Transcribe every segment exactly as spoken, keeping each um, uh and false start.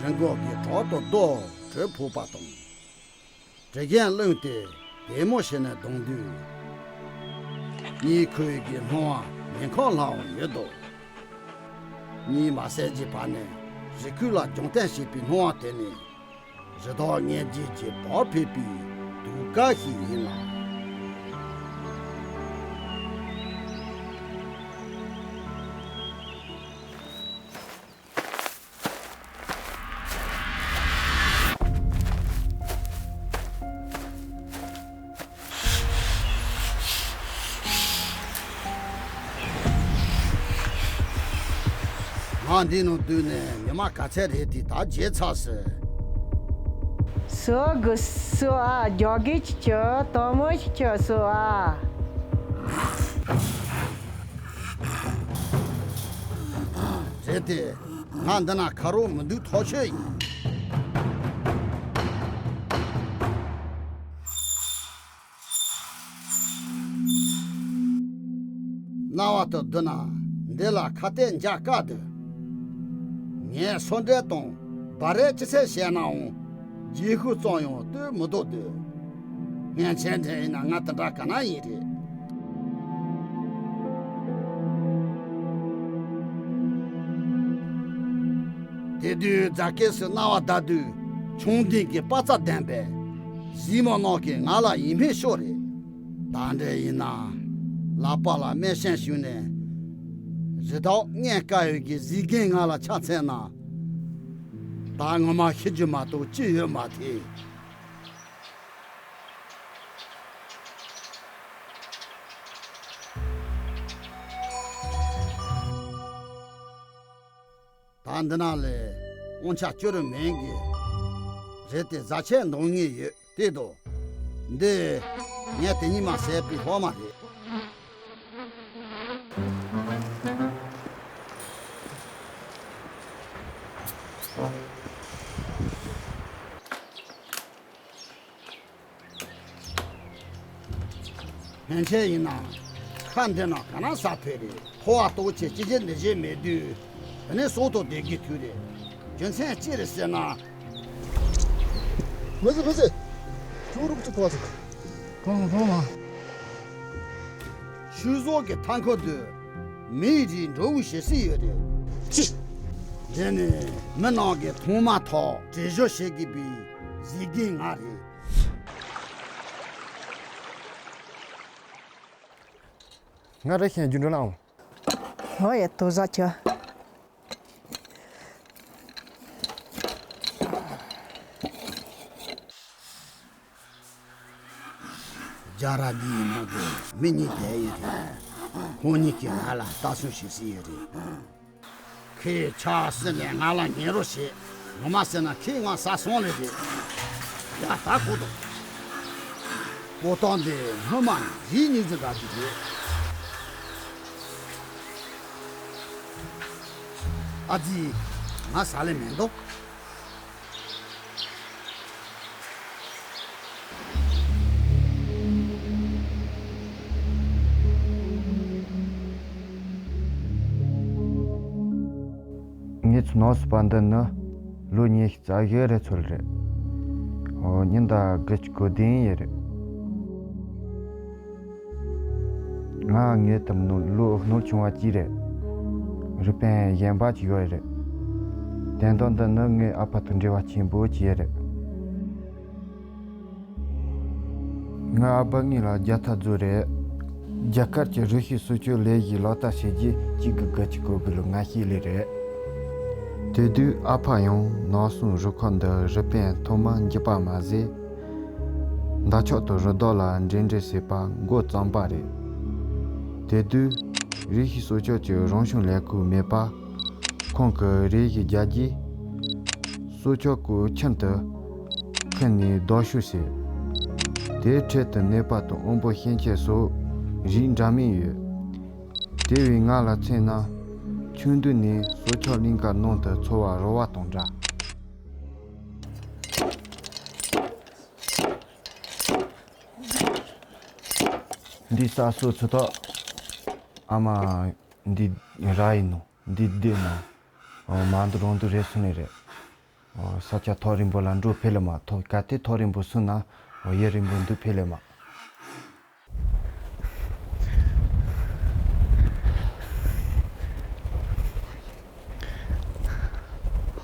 སྔོན་འགོག་གི་གྲོགས་དུ་རྡོ་དྲོད་ཕོག་པ་དང་། དྲི་རྒྱན་བླངས་ཏེ་བདེ་མོ་བྱས་ནས་ལྡང་དུས། གཉིད་ཁུག་གི་སྣང་བ་ཉིན་གང་ལའང་ཡོད་དོ། གཉིད་མ་སད་ཀྱི་བར་ནས་རི་ཁུག་ལ་རྒྱང་བལྟས་བྱེད་པའི་སྣང་བ་དེ་ནི། རི་དྭགས་རྔན་རྒྱུད་ཀྱི་བག་ཕེབས་པའི་དུས་སྐབས་ཤིག་ཡིན་ལ། ང་འདི་ནང་འདུག་ནས་ཉི་མ་ག་ཚད་རེད་དེ་ད་བརྗེད་ཚར་ཟེར། སོ་དགུ་སོ་ཨ་རྒྱག་གི་ཅི་ཅི་དོ་མོ་ཅི་ཅི་སོ་ཨ། རེད་དེ། ང་འདི་ན་ཁ་རོག་མི་འདུག་ཐག་ཆོད་ཡིན། རྣ་བ་དང་བསྡུར་ན་འདི་ལ་ཁ་གཏད་འཇགས་དཀའ་འདུག་ངས་སོ་འབྲེལ་དང་སྦ་རེས་ཅི་ཚད་བྱས་ནའང་རྗེས་ཤུལ་ཙམ་ཡང་ལྟོས་མི་འདུག་འདུག་ངས་མཚན་ཐོན་ཡིན་ན་ང་དེ་འདྲ་ག་ན་ཡིན་རེད། དེ་དུས་རྫ་སྐས་སུ་རྣ་བ་བརྡབས་དུས་ཆུང་འདི་གི་པ་ཙ་ལྡན་པས་གཟིགས་མོ་རྣམས་ཀྱིས་ང་ལ་ཡིད་སྨོན་ཤོར་རེད། ད་འདྲ་ཡིན་ན་ལག་པ་ལ་སྨན་ཤན་ཞུས་ནས་རི་དྭགས་རྔན་བཀལ་ཡོད་ཀྱི་གཟིགས་རྒན་ང་ལ་ཆ་མཚོན་ན། ད་ངོ་མ་ཤི་རྒྱུ་མ་གཏོགས་ཅི་ཡོད་མ་ཐེ། ད་འདི་ན་ལས་དབང་ཆ་སྐྱོ་རུ་མེད་གི། རེད་དེ་བཟའ་ཆས་འདང་ངེས་ཡོད་དེ་དོ། འདི་ངས་དེ་ཉིན་མ་ཟས་པའི་ལྷག་མ་རེད། སྔན་ཆད་ཡིན་ན་ཁ་འདི་ན་ག་ན་ས་འཕེལ་རེད། ཕོ་བ་ལྟོགས་ཆེ་ཅི་བྱེད་འདི་བྱེད་མེད་དུས་དེ་ནས་སྲོག་ཐོག་བསྡད་རྒྱུའི་དུས་རེད། རྒྱུ་མཚན་ཅི་རེད་ཟེར་ན། མི་ཟེར་མི་ཟེར། ཁྱོད་རུབ་ཅིག་གོ་ཚིག་གང་གང་མ། ཆུ་ཟོག་གི་མཐའ་འཁོར་དུ་མིའི་རིགས་འགྲོ་འོང་བྱེད་སྲིད་ཡོད་རེད། ཅི། འདི་ནི་མི་རྣམས་ཀྱིས་མཐོང་མ་ཐག་བྲེལ་བཞུད་བྱེད་དགོས་པའི་གཟིགས་རྒན་ང་རེད། ང་རེ་ཤན་རྒྱུ་འགྲོ་ལའང་། ཨོ་ཡ་དོ་ཟ་ཆ། རྒྱ་ར་འདིའི་ནང་དུ་མི་གཉིས་བསྡད་ཡོད་རེད། ཁོང་གཉིས་ཀྱིས་ང་ལ་ལྟ་སྲུང་བྱེད་སྲིད་ཡོད་རེད། ཁོས་ཆབ་སྲིད་ནས་ང་ལ་ཉན་རོགས་བྱེད། ངོ་མ་ཟེར་ན་ཁོས་ང་ཟ་སོང་ལེ་རེད། ཡ་ད་གོ་དོ། གོ་སྟངས་འདི་སྔོན་མ་རིགས་གཉིས་ཀྱི་འདྲ་ཅིག་རེད། ཨ་ཙི། ང་ཟ་ལེ་མེད་དོ། ངེད་ཚོ་ནང་སུ་པ་འདི་ནི་ལོ་ཉི་ཤུ་རྩ་བཞི་རེ་ཚོད་རེད། ཨོ་ཉིན་ད་དགུ་བཅུ་གོ་བདུན་ཡི་རེད། ང་ངའི་དམ་ནོར་ལོ་སྣོར་ཆུང་བ་གཅིག་རེད། རུས་པའི་གཞན་པ་གཅིག་ཡོད་རེད། དོན་དག་འདི་ནི་ངའི་ཨ་ཕ་དང་འབྲེལ་བ་ཆེན་པོ་གཅིག་རེད། ང་ཨ་ཕ་ངེད་ལ་རྒྱ་ཐག་རྫོགས་རེད། རྒྱ་གར་གྱི་རི་ཤི་སྲོག་ཆགས་ལས་གཞི་ལག་བསྟར་བྱས་རྗེས་གཅིག་དགུ་དགུ་བཅུ་གོ་དགུ་ལོ་ང་ཤི་ལེ་རེད། དེ་དུས་ཨ་ཕ་ཡང་ནགས་གསུམ་རུ་ཁག་འདི་རུས་པའི་ཐོག་མ་འཇིབ་པ་མ་ཟད། འདབ་ཆགས་དང་རི་དྭགས་ལ་འབྲེལ་འདྲིས་བྱེད་པ་འགོ་བརྩམས་པ་རེད། དེ་དུས་རི་ཤི་སྲོག་ཆགས་ཀྱི་རང་བྱུང་ལས་ཁུངས་མེད་པ། ཁོང་གིས་རེ་ཞིག་རྒྱལ་རྒྱུས། སྲོག་ཆགས་ཀྱི་ཁྱིམ་དུ་འཁུར་ནས་རྡོ་ཤུགས་བྱས། དེའི་འཕྲེད་དུ་ནད་པ་དང་དབོན་པོ་སྐྱེ་མཆེད་སོགས་རིགས་འདྲ་མིན་ཡོད། དེ་བས་ང་ལ་མཚོན་ན་ཆུང་དུས་ནས་སྲོག་ཆགས་གླིང་ཁ་ནང་དུ་འཚོ་བ་རོལ་བ་དང་འདྲ། འདི་ས་སོ་ཚུ་ཐོག་ཨ་མ་འདི་ར་ཡིན་ནོ། འདི་བདེ་ནོ། མ་འདི་རང་འདི་རེད་སོང་ནི་རེད། ས་ཆ་ཐག་རིང་པོ་ལ་འགྲོ་ཕེབས་ལེ་མ་ཐོག་གལ་ཏེ་ཐག་རིང་པོ་སོང་ན་ཡུན་རིང་པོ་འདུག་ཕེབས་ལེ་མ།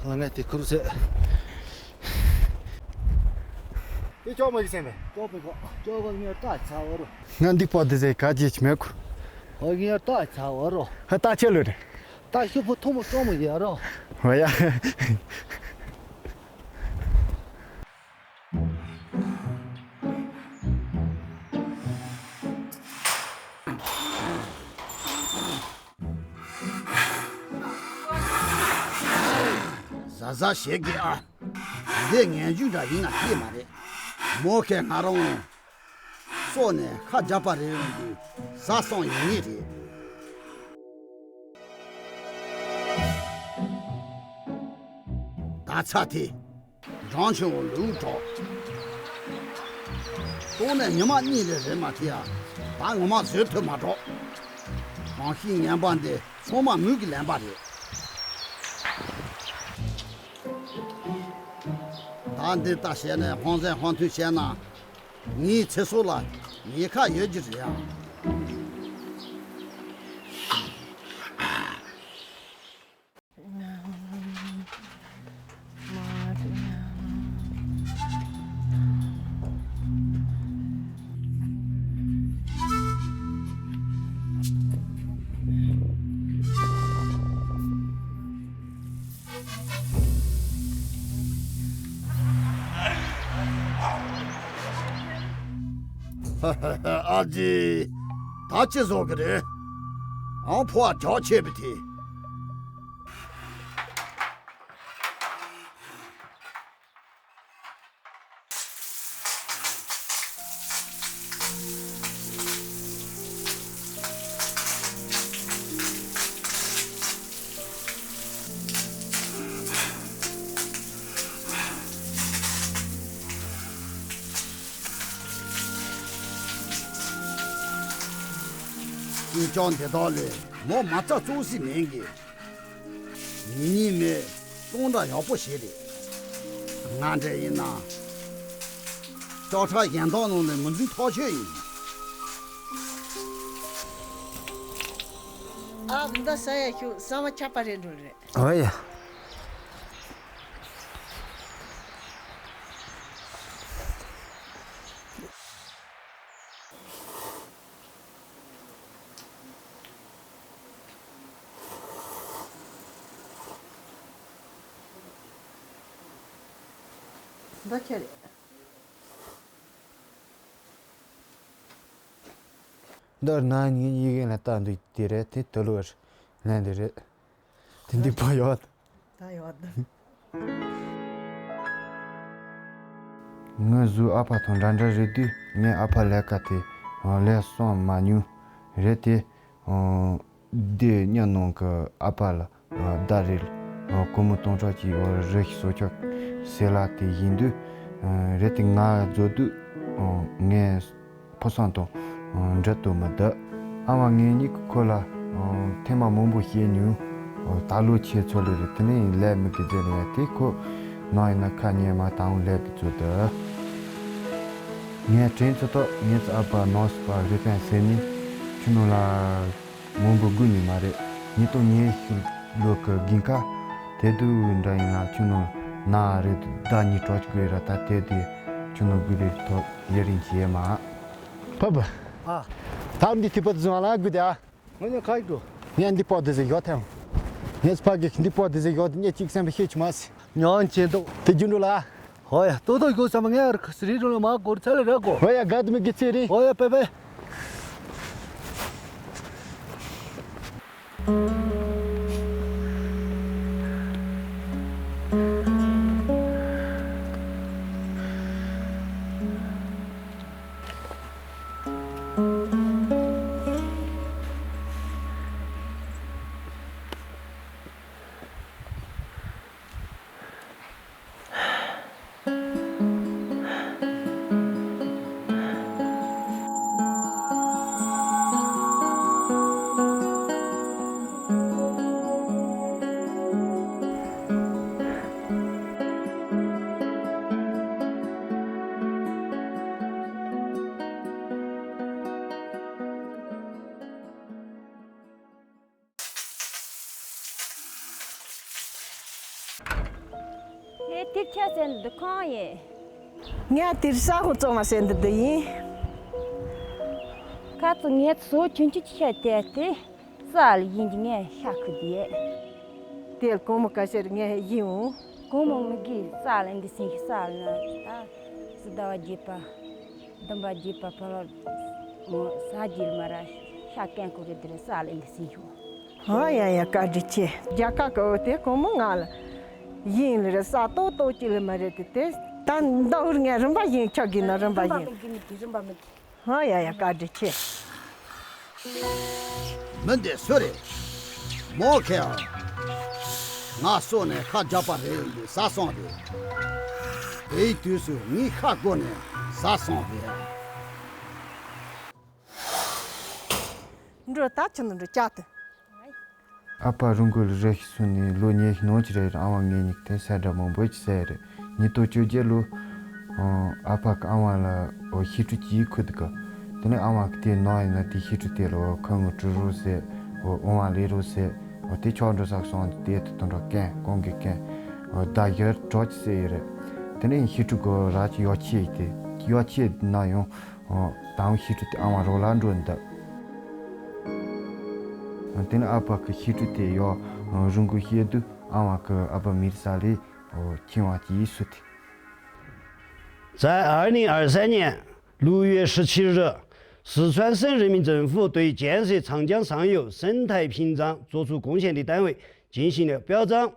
ལ་ངས་དེ་ཁུར་ཟེར། དེ་ཅོག་མ་ཞིག་སེམས་པས། ཅོག་པའི་ཁོག་ཅོག་པ་ངས་ཏག་ཚ་བ་རོ། ང་འདི་པོ་དེ་ཟེར་ག་ཅིག་མེད་ཁུ། ཨོ་ངས་ཏག་ཚ་བ་རོ། ཧ་ཏག་ཆེ་ལོས་རེད། ད་ཤོག་བུ་ཐོག་མ་ཀྲོང་མོ་ཡ་རོ། ཧོ་ཡ། ཟ་ཟ་བྱེད་དགོས་ཨ། འདི་ངན་ཇུས་འདྲ་ཡིན་ན་ཤེས་མ་རེད། མོ་ཁས་ང་རང་སོགས་ནས་ཁ་རྒྱབ་པ་རེད་རུང་གི་ཟ་སོང་ཡིན་ངེས་རེད། ད་ཚ་དེ། འབྲང་ཆེན་བོ་ལུག་གྲོགས། སྟོང་ནས་ཉི་མ་གཉིས་རེ་རེ་མ་ཐི་ཡ། ད་ངོ་མ་བཟོད་ཐུབ་མ་གྲོགས། གང་ཤེས་ངན་པ་འདི་ཚང་མ་མོས་ཀྱི་ལན་པ་རེད། ད་འདི་ལྟ་བྱས་ནས་ཧང་ཟན་ཧང་ཐུན་བྱས་ན། ངའི་ཚེ་སྲོག་ལ་ཉེན་ཁ་ཡོད་ཀྱི་རེད་ཨང་། ཨ་ཙི། ད་ཅི་བཟོ་གི་རེད། ཨང་ཕོ་བ་གྲགས་ཆེ་བི་དེ། ཁྱེད་ཅག་འདི་དག་ལས་མོ་མ་རྩ་གཙོ་སྲིད་མིན་གི། ཡིན་ཉིན་མེད་གཏོང་འདྲ་ཡག་པོ་ཞིག་རེད། ང་འདྲ་ཡིན་ན། ལྕགས་ཁྲ་གཞན་དག་ནང་ནས་མི་འཛུལ་ཐག་ཆོད་ཡིན། ཨ་འདི་ཟ་ཡ་ཤུ་ཟ་མ་ཆག་པ་རེད་འགྲོ་རེད། ཨོ་ཡ། འདི་ཁྱེར། འདི་ན་ནིང་ཡི་གེ་ལ་ལྟ་འདུག་དེ་རེད་དེ་དུ་ལོ་ལན་འདི་རེད། དེ་འདི་པ་ཡོད། ད་ཡོད། ངའི་གཟུགས་ཨ་ཕ་དང་འདྲ་འདྲ་རེད་དུས་ངས་ཨ་ཕ་ལས་ཀ་དེ་ལས་སོང་མ་མྱོང་རེད་དེ། འདི་གཉའ་ནང་གི་ཨ་ཕ་ལ་ཟླ་རེར་སྒོར་མོ་སྟོང་ཕྲག་གཅིག་ཡོད་རེད་ཞིག་གསོག་ཆོག་ཟེར་ལ་དེ་ཡིན་དུས་རེད་དེ་ང་འཛོལ་དུས་ངས། ཕོ་བཟང་དང་འབྲལ་དུ་མི་བདག་ཨ་མ་ངེད་གཉིས་ཀྱི་ཁོ་ལ་ཐེངས་མ་མང་པོ་བཤད་མྱོང་། ད་ལོ་ཁྱེད་ཚོ་ལས་རེད་དེ་ནས་ལས་མི་དགེ་རྫས་ལས་དེ་ཁོ་ནང་ཡིན་ན་ཁ་ཉན་མ་དང་ལས་དགེ་ཚོ་དུ། ངས་དྲན་ཚོད་ཐོག་ངེད་ཚོ་ཨ་ཕ་ནང་སུ་པ་རེ་ཕན་ཟེར་ནས་ཁྱི་ནང་ལ་མང་པོ་སྒུག་ནས་མ་རེད། ཉིས་སྟོང་ཉི་ཤུ་ལོ་གི་དགུན་ཁ་དེ་དུས་འདྲ་ཡིན་ལ་ཁྱི་ནང་ན་རེད་ཟླ་གཉིས་གྲོགས་ཀྱི་དགོས་ར་ད་དེ་དུས་ཁྱི་ནང་སྒུག་རེད་ཐོག་ཡེ་རིང་བྱེད་མ། ཕ་བུ། ཨ། ད་འདི་ཐིགས་པ་བཟུང་ལ་དགོས་དེ་ཨ། ངོ་ཉོ་ཁ་ཡིག་འགྲོ། ངས་འདི་པོ་དེ་ཟིག་ཡོད་ཐལ། ངས་ཕ་གི་འདི་པོ་དེ་ཟིག་ཡོད་དེ་ངས་གཅིག་སེམས་པ་ཤེས་ཆུ་མ་སི། ཉོན་ཆེན་འདུག་དེ་རྒྱུ་འགྲོ་ལ། ཧོ་ཡ་ཏོ་ཏོ་ཡོད་ས་མ་ངས་ཨར་ཁ་སི་རི་རོ་ལ་མ་གོར་ཚ་ལ་ར་གོ། ཧོ་ཡ་ག་དུ་མི་གི་ཚེ་རི། ཧོ་ཡ་པེ་པེ། དེར་ཁྱེད་ཟེར་འདི་ཁང་ཡིན། ངས་དེར་ས་ཧོ་བཙོང་བ་ཟེར་འདི་འདི་ཡིན། ཁ་ཚོ་ངས་ཚོ་ཆུང་ཆུང་ཅིག་ཁྱེར་ཏེ་དེ་ས་ལ་ཡིན་གྱི་ངས་ཤ་ཁུ་དེ། དེར་གོང་མོ་ཀ་ཤེར་ངས་ཡིན་འོང་། གོང་མོ་མི་གིས་ས་ལ་འདི་སིང་ཤི་ས་ལ་ན་ད་སི་ཟླ་བ་བརྒྱད་པ། བདུན་པ་བརྒྱད་པ་ཕ་ལོ་མོ་ས་རྒྱུད་མ་ར་ཤ་ཀན་ཀུ་རེ་དེར་ས་ལ་འདི་སིང་ཤོ། ཧ་ཡ་ཡ་བཀའ་དྲིན་ཆེ། རྒྱ་གར་གི་འོ་དེ་གོང་མོ་ང་ལ་ཡིན་ལ་རེ་ས་ཏོག་ཏོག་ཅི་ལ་མ་རེད་དེ་དེ་ད་འདའ་འུར་ངས་རིམ་པ་ཡིན་ཆོག་གི་ན་རིམ་པ་ཡིན། རིམ་པ་མི་གི་རིམ་པ་མི་གི་ཧ་ཡ་ཡ་བཀའ་དྲིན་ཆེ། མི་འདི་སུ་རེད། མོ་ཁེ་ཨ། ང་སོ་ནས་ཁ་རྒྱབ་པ་རེད་ཡིན་པའི་ཟ་སོང་རེད། དེའི་དུས་སུ་ངའི་ཤ་བགོ་ནས་ཟ་སོང་རེད། འགྲོ་ད་ཁྱི་ནི་འགྲོ་བྱ་དུ། ཨ་ཕ་རུང་རྒོལ་རེ་ཞིག་སོང་ནས་ལོ་ཉི་ཤུ་ནང་ཅི་རེད། ཨ་མ་ངེད་གཉིས་དེ་ས་འདྲ་མང་པོ་ཅི་ཟེར་རེད། ཉིས་སྟོང་བཅོ་བརྒྱད་ལོ། ཨ་ཕ་གི་ཨ་མ་ལ་འོ་ཤི་ཁྲུ་གྱིས་ཁུ་འདུག་གི། དེ་ནས་ཨ་མ་གི་དེ་ནང་ཡིན་ན་དེ་ཤི་ཁྲུ་དེ་ལོ་ཁ་ངོ་ཀྲུ་རུ་ཟེར། འོ་ཨོང་བ་ལེ་རུ་ཟེར། འོ་དེ་ཆོག་འགྲོ་ས་སོང་དེ་དུ་དུ་འགྲོ་གན་གོང་གི་གན། འོ་ད་ཡར་གྲོ་ཅི་ཟེར་ཡོད་རེད། དེ་ནས་ཤི་ཁྲུ་གོ་ར་ཅི་ཡོ་ཆེ་དེ་ཡོ་ཆེ་ན་ཡོང་། འོ་དང་ཤི་ཁྲུ་དེ་ཨ་མ་རོ་ལ་འགྲོ་འདུག་དེ་ནས་ཨ་ཕ་གི་ཤི་ཁྲུ་དེ་ཡོ་རུང་གོ་ཤེས་དུས་ཨ་མ་གི་ཨ་ཕ་མིར་ས་ལི། འོ་ཁྱིམ་བ་ཅི་སུ་དེ། 在二零二三年六月十七日，四川省人民政府对建设长江上游生态屏障作出贡献的单位进行了表彰。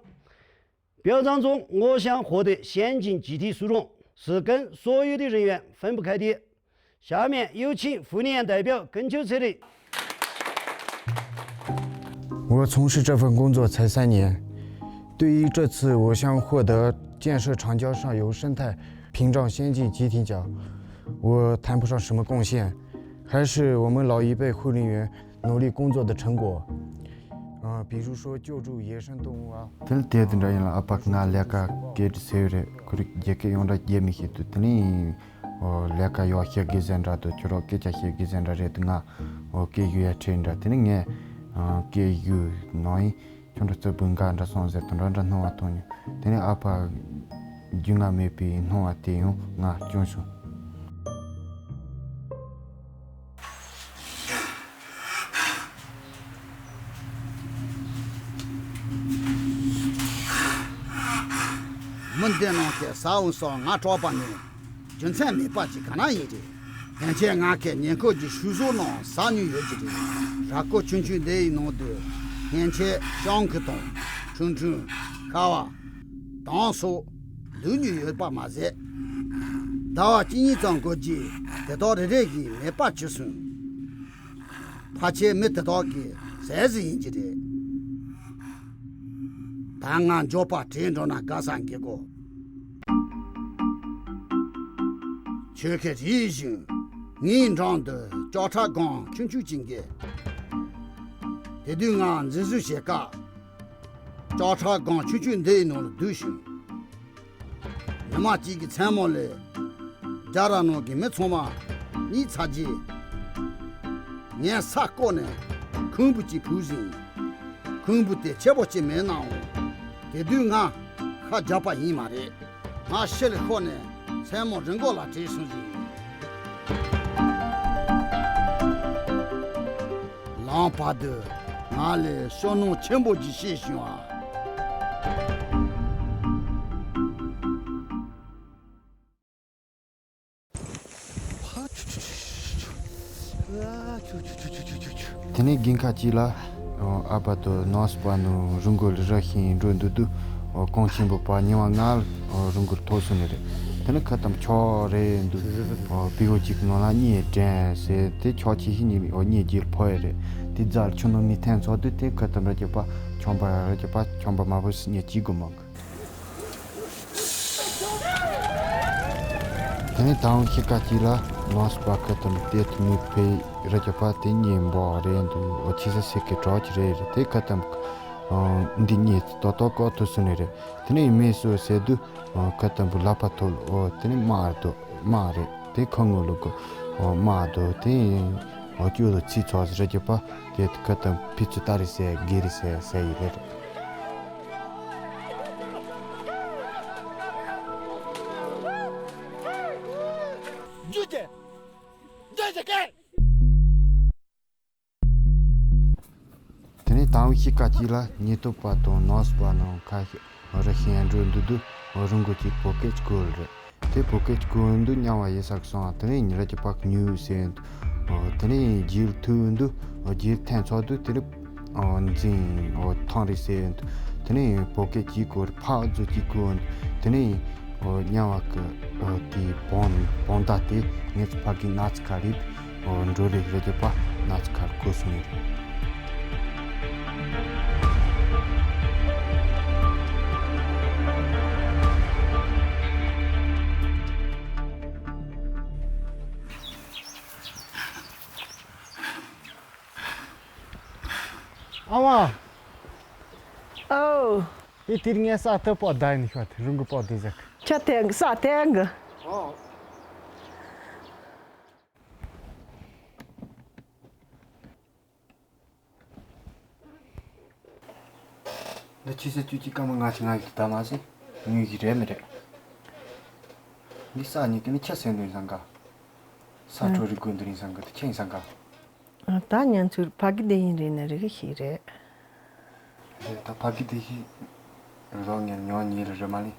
表彰中，我乡获得先进集体殊荣，是跟所有的人员分不开的。下面有请妇联代表跟秋策略。 我从事这份工作才三年，对于这次我乡获得建设长江上游生态屏障先进集体奖，我谈不上什么贡献，还是我们老一辈护林员努力工作的成果。呃，比如说救助野生动物啊。 དེ་ལ་དེ་དུ་འདྲ་ཡིན་ལ་ཨ་ཕ་ང་ལས་ཀ་སྐད་དུ་ཟེར་རེད། ཁོ་རིག་རྒྱལ་ཁའི་ཡོང་འདྲ་རྒྱལ་མི་ཤེས་དུས་དེ་ནི། ཨོ་ལས་ཀ་ཡོག་ཤེས་དགེ་ཟན་འདྲ་དུ་ཁྱོད་རོགས་སྐད་ཆ་བཤད་དགེ་ཟན་འདྲ་རེད་དུ་ང་ཨོ་སྐད་ཡུ་ཡ་ཁྲེལ་འདྲ་དེ་ནི་ངས་ཨ་སྐད་ཡུ་ནང་ཡིན་ཁྱོད་འདྲ་རྩུབ་པོ་འགའ་འདྲ་སོང་ཟེར་དུ་འདྲ་འདྲ་སྣང་བ་གཏོང་ཉོ། དེ་ནི་ཨ་ཕ་རྒྱུས་མངའ་མེད་པའི་སྣང་བ་དེ་ཡང་ང་སྐྱོན་བྱུང་། མི་འདི་ནང་གི་ས་འོང་སོགས་ང་གྲོགས་པ་ནི་རྒྱུ་མཚན་མེད་པ་ཅིག་ག་ན་ཡིན་རེད། ཡན་ཆད་ང་གི་ཉེ་འཁོར་གྱི་ཤུལ་བཟོ་ནང་ས་ཉུལ་ཡོད་ཀྱི་རེད། ར་སྐོར་ཆུང་ཆུང་འདི་ཡི་ནང་དུ་ཡན་ཆད་ཤང་ཁུ་དང་ཁྲུང་ཁྲུང་ཁ་བ་དང་སོགས་འདུག་ཉུལ་ཡོད་པ་མ་ཟད། ཟླ་བ་གཅིག་གཉིས་ཙམ་འགོར་རྗེས་དེ་དག་རེ་རེ་བཞིན་མེད་པ་བྱས་སོང་། ཕལ་ཆེར་མི་དེ་དག་གི་ཟས་ཟིག་ཡིན་གྱི་རེད། ད་ང་མགྱོགས་པ་བྲོས་འགྲོ་ན་དགའ་ས་འགྱེལ་གོ། ཁྱོད་ཀྱི་རེ་བཞིན་ངའི་འགྲམ་དུ་ལྕགས་ཁྲ་སྒང་ཆུང་ཆུང་ཅིག་འགྱེལ། དེ་དུས་ང་འཛིན་བཟུང་བྱེད་སྐབས་ལྕགས་ཁྲ་སྒང་ཆུང་ཆུང་འདིའི་ནང་ལ་བསྡུས་ཤིང་། ཉི་མ་གཅིག་གི་མཚན་མོ་ལ་རྒྱ་ར་ནང་གི་མི་ཚང་མ་གཉིད་ཚར་རྗེས། ངས་ས་བརྐོས་ནས་ཁུང་བུ་གཅིག་ཕུབ་ཟིན། ཁུང་བུ་དེ་ཆེ་པོ་ཅིག་མེད་ནའང་དེ་དུས་ང་ཤ་རྒྱགས་པ་ཡིན་མ་རེད། ང་ཤི་ལ་ཤོར་ནས་མཚན་མོ་རི་མགོ་ལ་བྲོས་སོང་ཟིན། ལམ་བར་དུ་ང་ལ་ཤོར་སྣང་ཆེན་པོ་ཅིག་སྐྱེས་བྱུང་བ། དེ་ནས་དགུན་ཁ་གཅིག་ལ་ཨ་ཕ་དང་ནང་སུ་པ་ནུ་རི་མགོ་ལ་རི་ཤིང་འགྲོ་འདུག་དུས་གངས་ཆེན་པོ་བར་ཉི་མ་ལྔ་རི་མགོར་ཐོག་སོང་ནི་རེད། དེ་ནས་ཁ་ཐམ་ཆོག་རེད་འདུག་པི་ཧོ་གཅིག་ནང་ལ་གཉིད་དྲན་ཟེར་དེ་ཆོག་ཆེ་ཤི་གཉིད་གཉིད་རྒྱལ་ཕོ་ཡ་རེད། དེ་རྫ་ལ་ཆུ་ནང་མི་ཐན་ཚོགས་དུས་དེ་ཁ་ཐམ་ར་རྒྱབ་པ་ཆོམ་པ་ར་རྒྱབ་པ་ཆོམ་པ་མ་བུ་སི་གཉིད་གཅིག་དགོས་མང་གི། དེ་ནས་དང་ཤི་ཀ་གཅིག་ལ་ནང་སུ་པ་ཁ་ཐམ་དེ་དུ་མི་ཕེ་ར་རྒྱབ་པ་དེ་གཉིད་འབོག་རེད་འདུག་ཨོ་ཆི་ས་སེ་ཀེ་གྲོགས་ཀྱི་རེད་རེད་དེ་ཁ་ཐམ་འདི་གཉིད་ཏོག་ཏོག་ཀོ་ཐུ་སུ་ནི་རེད། དེ་ནས་མེ་སོ་ཟེར་དུས་ཁ་ཐམ་བུ་ལ་པ་ཐོལ་ཨོ་དེ་ནས་དམག་རེད་དོ་དམག་རེད། དེ་ཁོ་ངོ་ལུག་གི་དམག་དོ་དེ་ཨོ་ཅོ་ལོ་ཚི་ཚོ་ཟེར་རྒྱུ་པ་དེ་ཁ་ཐམ་ཕི་ཚུ་ཏ་རི་སེ་གེ་རི་སེ་སེ་ཡི་རེད། དང་ཤི་ཀ་ཅི་ལ་ཉེ་དུ་པ་དང་ནོས་པ་ནང་ཁ་ཤས་རི་ཤན་འགྲོ་འདུག་འདུག་རི་མགོ་ཅིག་བོད་སྐད་སྐོར་རེད། དེ་བོད་སྐད་སྐོར་འདུག་ཉམས་པ་ཡེ་ས་གི་སོང་། དེ་ནས་ཉི་ར་གི་པགས་ཉུལ་ཟེར་འདུག་དེ་ནས་རྒྱུད་ཐུག་འདུག་རྒྱུད་ཐན་ཚོགས་འདུག་དེ་ནས་འཛིན་ཐང་རེད་ཟེར་འདུག་དེ་ནས་བོད་སྐད་ཅིག་སྐོར་ཕག་རྫུ་ཅིག་སྐོར་འདུག་དེ་ནས། ཨོ་དམྱལ་བ་གི་ཨོ་དེའི་བོང་བོང་བདག་དེ་ངེད་ཚོ་ཕ་གི་ནགས་ཚལ་ཁ་རིབ་ཨོ་འགྲོ་རེ་རེ་བརྒྱབ་པ་ནགས་ཚལ་ཁར་བཀོད་སོང་ཡོད། ཨ་མ། ཨོ། ཨེ་དེ་རིང་ངས་ས་ཐོབ་པོ་བདའ་ཡིན་ཤོག་དེ་རུང་གི་པོ་དེ་ཟེར། ཁྱོད་ཐེང་ས་ཐེང་གི། ཨོ། འདི་ཕྱི་ཚེས་བཅུ་གཅིག་སྐར་མ་ལྔ་བཅུ་ང་ཡོད་ད་མ་ཟེར། དངོས་གཞི་རེད་མི་རེད། འདི་ས་གཉིས་ཀྱི་ནི་ཁྱི་སེང་འདུག་ཡིན་སང་ག་ས་ཁྲོ་རི་དགོན་འདི་ཡིན་སང་ག་དེ་ཁྱི་ཡིན་སང་ག་ད་ཉན་ཚུལ་ཕ་གི་བདེ་ཡིན་རེད་ན་རི་གི་ཤི་རེད། རེད་ད་ཕ་གི་བདེ་ཤི། རོགས་ངན་ཉོ་ཉིན་རེ་རེ་མ་ལེ།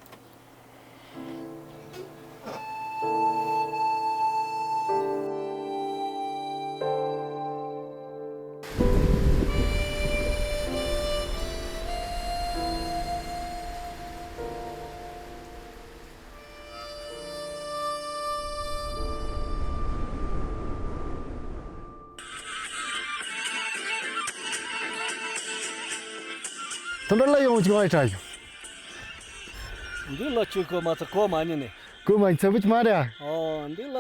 དུམ་གྲ་ལ་ཡོང་ཅིག་ཨའི་ཁྲ་ཡོང་། འདི་ལ་ཆུ་ཁོ་མ་ཚ་ཁོ་མ་ཉན་ནི། ཁོ་མ་ཚ་བུ་ཅི་མ་རེད། ཨོ་འདི་ལ་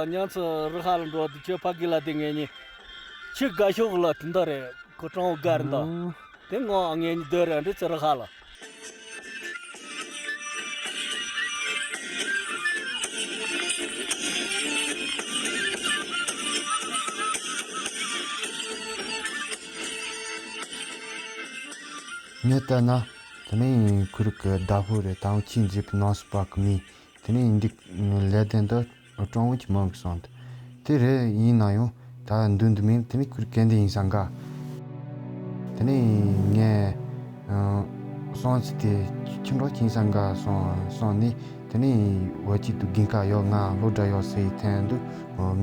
ཉང་ཚ་རི་ཧ་ལ་འགྲོ་དུ་ཆུ་ཕ་གི་ལ་དེ་ངེད་གཉིས། ཆུ་དགའ་ཤོག་ལ་དེ་འདྲ་རེད། ཁོ་གྲང་བོ་དགའ་རེད་འདུག་དེ་ངོ་ངེད་གཉིས་སྡོད་རེད་འདི་ཚེ་རི་ཧ་ལ། ངས་ལྟ་ན། དེ་ནས་ཁུ་རུ་གི་ཟླ་ཕོགས་རེད་དང་ཁྱིམ་མཛེས་པའི་ནང་སུ་པ་གི་མི། དེ་ནས་འདི་ལས་དོན་དུ་སྤྲང་བོ་གྱི་མང་གི་སོང་། དེ་རེད་ཡིན་ན་ཡང་ད་འདུག་འདུག་མིན་དེ་ནས་ཁུར་གན་དེ་ཡིན་སང་ག་དེ་ནས་ངས་སོང་ཚེ་དེ་ཁྱིམ་གྲོགས་ཁྱིམ་སང་ག་སོང་སོང་ནས་དེ་ནས་འོ་གཅིག་ཏུ་དགུན་ཁ་ཡོད་ང་སློབ་གྲྭ་ཡོད་ཟེར་ཐན་འདུག་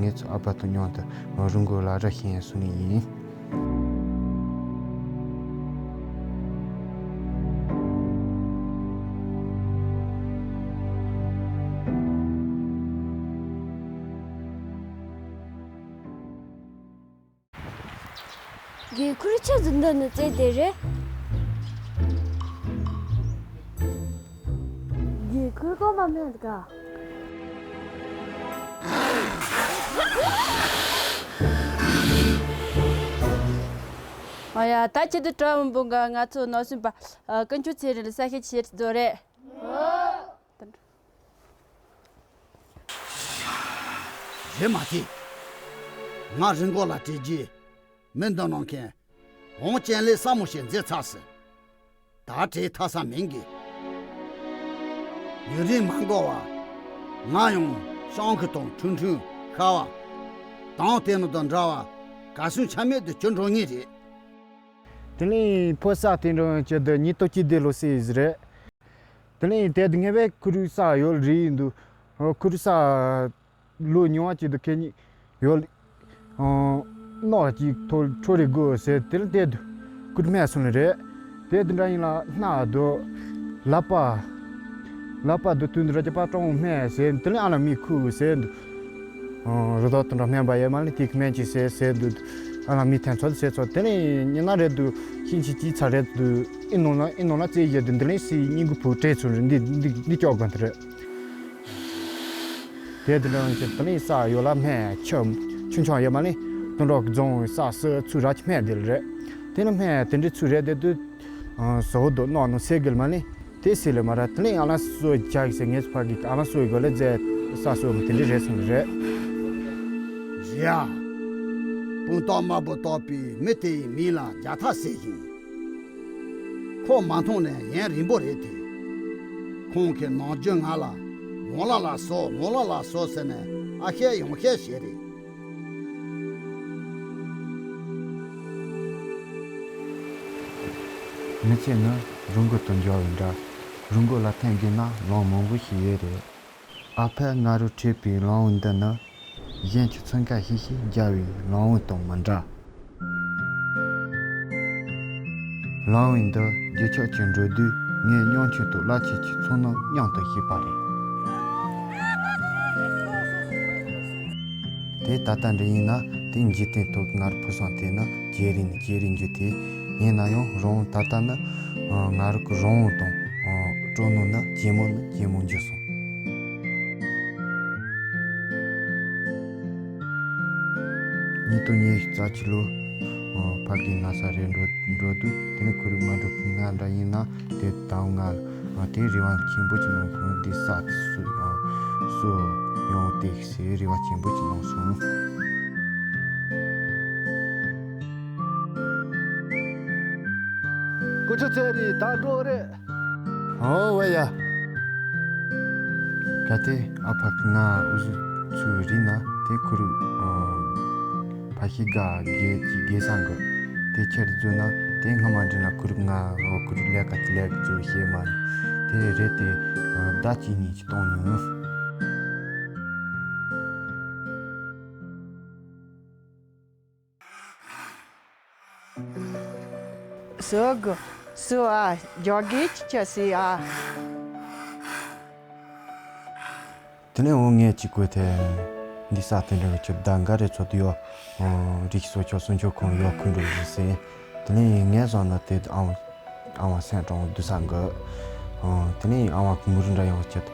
ངེད་ཚོ་ཨ་ཕ་དང་མཉམ་དུ་རི་མགོ་ལ་ར་ཤེས་སོང་ནས་ཡིན། རྒན་ཁུར་ཆ་ཟིན་འདི་ནི་རྩེ་དེ་རེད། རྒན་ཁུར་གོ་མ་མེད་ག་ཨ་ཡ་ད་ཁྱེད་དུ་གྲྭ་བུ་འབུང་ག་ང་ཚོ་ནོར་སྲིན་པ་ཀུན་སྤྱོད་ཚེ་རིང་ལ་ས་ཤེད་ཆེར་རྫོ་རེད། རེད་མ་ཐེ། ང་རི་མགོ་ལ་བྲེལ་རྗེས་མི་འདི་ནང་མཁན་འོང་ཅན་ལས་ས་མོ་ཞིག་མཛད་ཚར་སི། ད་བྲེལ་ཐ་ས་མིན་གི། ཡུན་རིང་མ་འགོར་བ། ང་ཡང་ཤང་ཁུ་དང་ཁྲུང་ཁྲུང་ཤ་བ། དང་དེ་ནི་དང་འདྲ་བ། ག་སུན་ཆ་མེད་དུ་གྱུར་འགྲོ་ངེས་རེད། དེ་ནས་ཕོ་ས་དེ་འགྲོ་ཡོང་ཆེད་དུ་ཉིད་ཏོ་སྐྱིད་བདེ་ལོ་སི་ཟི་རེད། དེ་ནས་དེ་དུ་ངེས་པའི་ཁུ་རུ་ས་ཡོལ་རི་ཡིན་འདུག་ཁུ་རུ་ས་ལོ་ཉུང་བ་ཅིག་ཏུ་ཁེ་ཉིད་ཡོལ་ནོག་ཅིག་ཐོ་ཁྲོ་རེ་དགོས་ཟེར་དེ་ལ་དེ་དུ་ཁུ་རུ་སྨད་སོང་ནི་རེད། དེ་དུ་འདྲ་ཡིན་ལ་སྣ་དུ་ལ་པ་ལ་པ་དུ་དུས་འདི་ར་ཅི་པ་ཀྲོང་སྨད་ཟེར་དེ་ལ་ཨ་ལ་མི་ཁུ་ཟེར་འདུག་རི་དྭགས་དུ་འགྲོ་སྨན་པ་ཡས་མ་ལི་ཐིག་སྨན་གྱི་ཟེར་ཟེར་འདུག་ཨ་ལ་མི་ཐན་ཚོད་ཟེར་ཚོད་དེ་ནས་ཉི་ན་རེད་འདུག་ཤིང་ཆི་ཅི་ཚ་རེད་འདུག་ཨི་ནོ་ན་ཨི་ནོ་ན་རྩེ་ཡེ་འདུག་འདི་ལས་སི་སྙིང་གི་བུ་བྲེས་ཚུལ་འདི་འདི་འདི་ཀྱོག་གོན་དེ་རེད། དེ་དུ་འགྲོ་ཡོང་ཆེད་དུ་ལས་ས་ཡོ་ལ་སྨད་ཆུ་ཆུ་ཆུང་ཡོད་མ་ལི་དུ་འགྲོ་རྫོང་ས་སི་ཚུ་ར་ཆི་སྨད་དེ་ལ་རེད། དེ་ནས་སྨད་དེ་འདྲའི་ཚུ་རེད་དེ་དུ་ཟོ་དུ་ནོ་ནོ་སེ་གིལ་མ་ལི། དེ་སྲིད་ལས་མ་ར་དེ་ལས་ཨ་ལ་སོ་རྒྱག་ཟེར་ངེས་ཕ་གི་ཨ་ལ་སོ་ཡི་གོ་ལ་རྫས་ས་སོ་མི་དེ་འདྲི་རེད་སོང་རེད། རེད་ཨ། སྤུངས་རྟོགས་དམར་པོ་གཏོགས་པའི་མི་དེ་ཡི་མིང་ལ་རྒྱ་ཐག་ཟེར་ཞིང་། ཁོ་མ་མཐོང་ནས་ཡུན་རིང་པོ་རེད་དེ། ཁོང་གིས་ནམ་རྒྱུན་ང་ལ་མོ་ལ་ལ་སོ་མོ་ལ་ལ་སོ་ཟེར་ནས་ཨ་ཤད་ཡོང་ཤད་བྱས་རེད། མི་ཚེ་ནི་རི་མགོ་དང་འདྲ་བའི་འདྲ། རི་མགོ་ལ་ཐོན་དགོས་ན་ལམ་མང་པོ་ཞིག་ཡོད་རེད། ཨ་ཕས་ང་རུ་ཁྲིད་པའི་ལམ་འདི་ནི་གཞན་གྱི་ཚུར་ཁ་ཤིག་ཤིག་རྒྱག་པའི་ལམ་དང་མི་འདྲ། ལམ་འདི་རྒྱུ་ཆགས་ཀྱིས་འགྲོ་དུས་ངས་སྙིང་ཆུང་དང་རླབས་ཆེན་གྱི་ཚོར་སྣང་མཉམ་དུ་ཤེས་པ་རེད། དེ་ད་ལྟ་འདྲ་ཡིན་ན་དེ་འཇིག་རྟེན་ཐོག་ང་རུ་ཕུལ་སོང་དེ་ནི་ཇེ་རིང་ནས་ཇེ་རིང་འགྱུར་ཏེ། ཡིན་ན་ཡང་རང་ད་ལྟ་ནི་ང་རུ་གི་རང་དབང་དང་སྤྲོ་སྣང་ནི་ཇེ་མང་ནས་ཇེ་མང་འགྱུར་སོང་། ཉིས་སྟོང་ཉི་ཤུ་རྩ་གཅིག་ལོ། ཕ་གི་ན་ས་རེད་འགྲོ་འགྲོ་དུས་དེ་ནས་ཁོར་ཡུག་མ་འགྲོ་ང་འདྲ་ཡིན་ན་དེ་དང་ང་དེ་རེ་བ་ཆེན་པོ་ཅིག་ནང་སོང་། འདི་ས་སུ་སུ་ཡོང་དེ་ཟེར་རེ་བ་ཆེན་པོ་ཅིག་ནང་སོང་། ཀུ་ཆུ་ཚེ་རིང་ད་འགྲོ་རེད། ཨོ་ཝེ་ཡ། གལ་ཏེ་ཨ་ཕ་གི་ང་འུ་ཚོ་ཚུར་རིག་ན་དེ་ཁོར་ཡུག་ཕ་ཤི་དགའ་དགེ་ཅི་དགེ་ས་འགོ་དེ་ཁྱེར་འཛུལ་ན་དེ་སྔ་མ་འདྲི་ན་ཁོར་ཡུག་ང་འོ་ཁོར་ཡུག་ལས་ཀ་དེ་ལས་ཀ་ཚུར་ཤེས་མ་ནི་དེ་རེད་དེ་ཟླ་གཅིག་གཉིས་ཀྱི་གཏོང་མྱོང་། སུ་གི་སུ་ཨ་ཇོ་གི་ཅི་ཆ་སི་ཨ། དེ་ནས་འོ་ངས་གཅིག་གོ་ཐལ། འདི་ས་དེ་འདྲ་གི་ཆུ་ཟླ་འགའ་རེ་ཚོ་དུ་ཡོ། རིགས་སོ་ཆོ་སུན་ཆོ་ཁོང་ཡོ་ཁུན་འགྲོ་ཟི་སེ། དེ་ནས་ངས་བཟོ་ན་དེ་ཨང་ཨང་བ་སེང་གྲོང་དུ་ས་འགོ། དེ་ནས་ཨང་བ་མུ་རུ་འདྲ་ཡོང་ཆེད།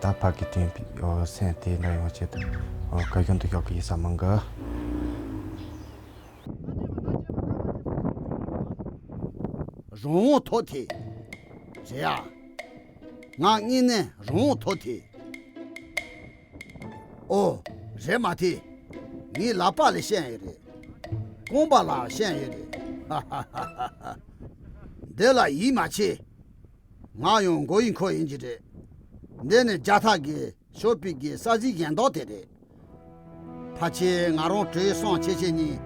ད་ཕ་གི་དྲན་པའི་སེང་དེ་འདྲ་ཡོང་ཆེད། ཀ་གཞོན་དུ་ཤོག་གི་ཡི་ས་མང་གི། རང་དབང་ཐོབ་ཐེ། རེད་ཡ། ང་དངོས་གནས་རང་དབང་ཐོབ་ཐེ། ཨོ། རེད་མ་ཐེ། ངའི་ལག་པ་ལ་ཤན་ཡོད་རེད། རྐང་པ་ལ་ཤན་ཡོད་རེད། ཧ་ཧ་ཧ་ཧ། འདི་ལ་ཡིད་མ་ཆེས། ང་ཡང་མགོ་ཡི་འཁོར་ཡིན་གྱི་རེད། འདི་ནི་རྒྱ་ཐག་གི་ཞོགས་པའི་གི་ས་གཟིག་གཞན་དག་དེ་རེད། ཕལ་ཆེར་ང་རང་བྲོས་སོང་ཆེ་ཆེ་གཉིས་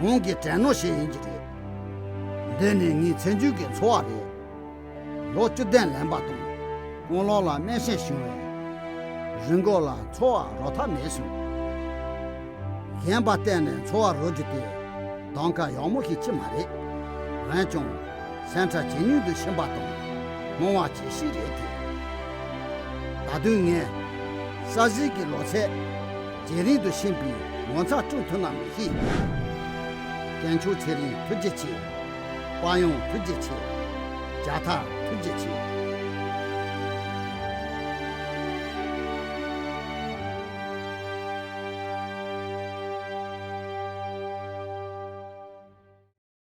རང་གི་དྲན་ནོ་ཞིག་ཡིན་གྱི་རེད། འདི་ནི་ངའི་ཚེ་མཇུག་གི་འཚོ་བ་རེད། ལོ་བཅུ་བདུན་ལོན་པ་དང་རྐང་ལག་ལ་སྨན་ཞན་བྱུང་བས་རི་མགོ་ལ་འཚོ་བ་རོལ་ཐབས་མེད་སོང་། གཞན་པ་བསྟེན་ནས་འཚོ་བ་རོལ་རྒྱུ་དེ་གདམ་ག་ཡག་མོ་ཞིག་ཅིག་མ་རེད། འོན་ཀྱང་། སེམས་ཁྲལ་ཇེ་ཉུང་དུ་ཕྱིན་པ་དང་སྣང་བ་ཇེ་ཞིག་རེད་དེ། ད་དུང་ངས་ས་གཟིག་གི་ལོ་ཚད་ཇེ་རིང་དུ་ཕྱིན་པའི་ངོ་མཚར་སྤྲོད་ཐུབ་ན་མི་ཤེས། དཀོན་མཆོག་ཚེ་རིང་ཐུགས་རྗེ་ཆེ། དཔལ་ཡོན་ཐུགས་རྗེ་ཆེ། རྒྱ་ཐག་ཐུགས་རྗེ་ཆེ།